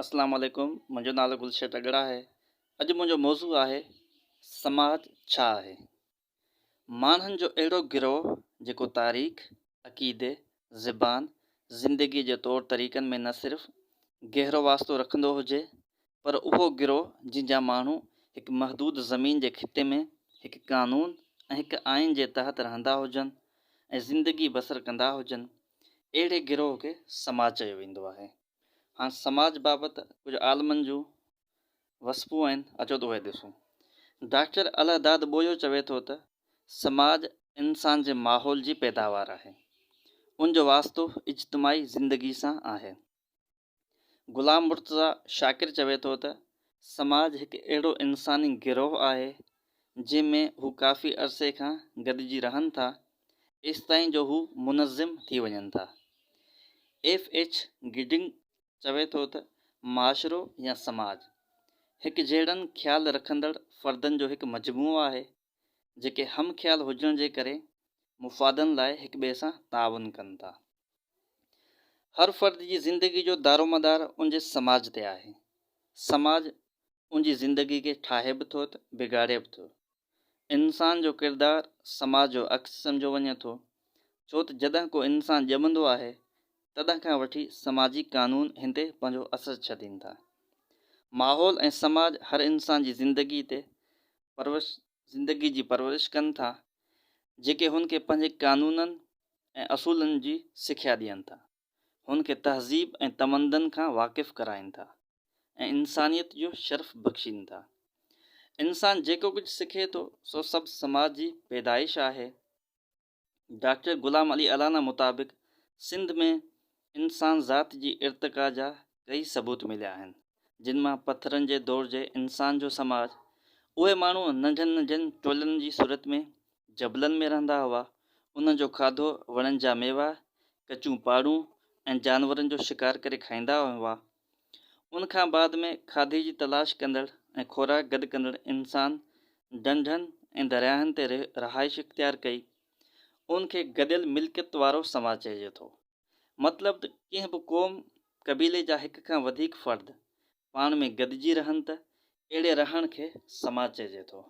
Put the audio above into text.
اسلام عليڪم منهنجو نالو گلشير ٽڳڙ آهي اڄ منهنجو موضوع آهي سماج ڇا آهي؟ ماڻهن جو اهڙو گروهه جيڪو تاريخ، عقيدي، زبان، زندگي جي طور طريقن ۾ نه صرف گهرو واسطو رکندو هجي پر اهو گروهه جنهن جا ماڻهو هڪ محدود زمين جي خطي ۾ هڪ قانون ۽ هڪ آئين جي تحت رهندا هجن ۽ زندگي بسر ڪندا هجن اهڙي گروهه کي سماج چيو ويندو آهي. هاڻ سماج بابت ڪجهه عالمن جون وصفون آهن، اچو ته اهي ڏسون. ڊاڪٽر الهداد ٻوهيو چوي ٿو ته، سماج انسان جي ماحول جي پيداوار آهي. ان جو واسطو اجتماعي زندگي سان آهي. غلام مرتضيٰ شاڪر چوي ٿو ته، سماج هڪ اهڙو انساني گروهه آهي، جنهن ۾ هو ڪافي عرصي کان گڏجي رهن ٿا، ايستائين جو هو منظم ٿي وڃن ٿا. ايف ايڇ گڊنگ چوي ٿو ته معاشرو يا سماج هڪجهڙن خيال رکندڙ فردن جو هڪ مجموعو آهي، جيڪي هم خيال هجڻ جي ڪري مفادن لاء هڪٻئي سان تعاون ڪن ٿا. هر فرد جي زندگي جو دارومدار ان جي سماج تي آهي. سماج ان جي زندگي کي ٺاهي به ٿو ته بگاڙي به ٿو. انسان جو ڪردار سماج جو عڪس سمجهيو وڃي ٿو، ڇو ته جڏهن ڪو انسان ڄمندو آهي، تڏهن کان وٺي سماجي قانون هن تي پنهنجو اثر ڇڏين ٿا. ماحول ۽ سماج هر انسان جي زندگي تي پرورش زندگي جي پرورش ڪن ٿا، جيڪي هن کي پنهنجي قانونن ۽ اصولن جي سکيا ڏين ٿا. هن کي تهذيب ۽ تمدن کان واقف ڪرائين ٿا ۽ انسانيت جو شرف بخشين ٿا. انسان جيڪو ڪجهه سکي ٿو سو سڀ سماج جي پيدائش آهي. ڊاڪٽر غلام علي الانا مطابق سنڌ ۾ انسان ذات جي ارتقا جا ڪئي ثبوت مليا آهن، جن مان پٿرن جي دور جي انسان جو سماج، اهي ماڻهو ننڍين ننڍين ٽولن جي صورت ۾ جبلن ۾ رهندا هئا، انهن جو کاڌو وڻن جا ميوا، ڪچيون پاڙون ۽ جانورن جو شڪار ڪري کائيندا هئا. ان کان بعد ۾ کاڌي جي تلاش ڪندڙ ۽ خوراڪ گڏ ڪندڙ انسان ڍنڍن ۽ درياهن تي رهائش اختيار ڪئي. ان کي گڏيل ملڪيت وارو سماج چئجي ٿو. مطلب ته ڪنهن به قوم، قبيلي جا هڪ کان وڌيڪ فرد پاڻ ۾ گڏجي رهن ته اهڙي رهڻ کي سماج چئجي ٿو.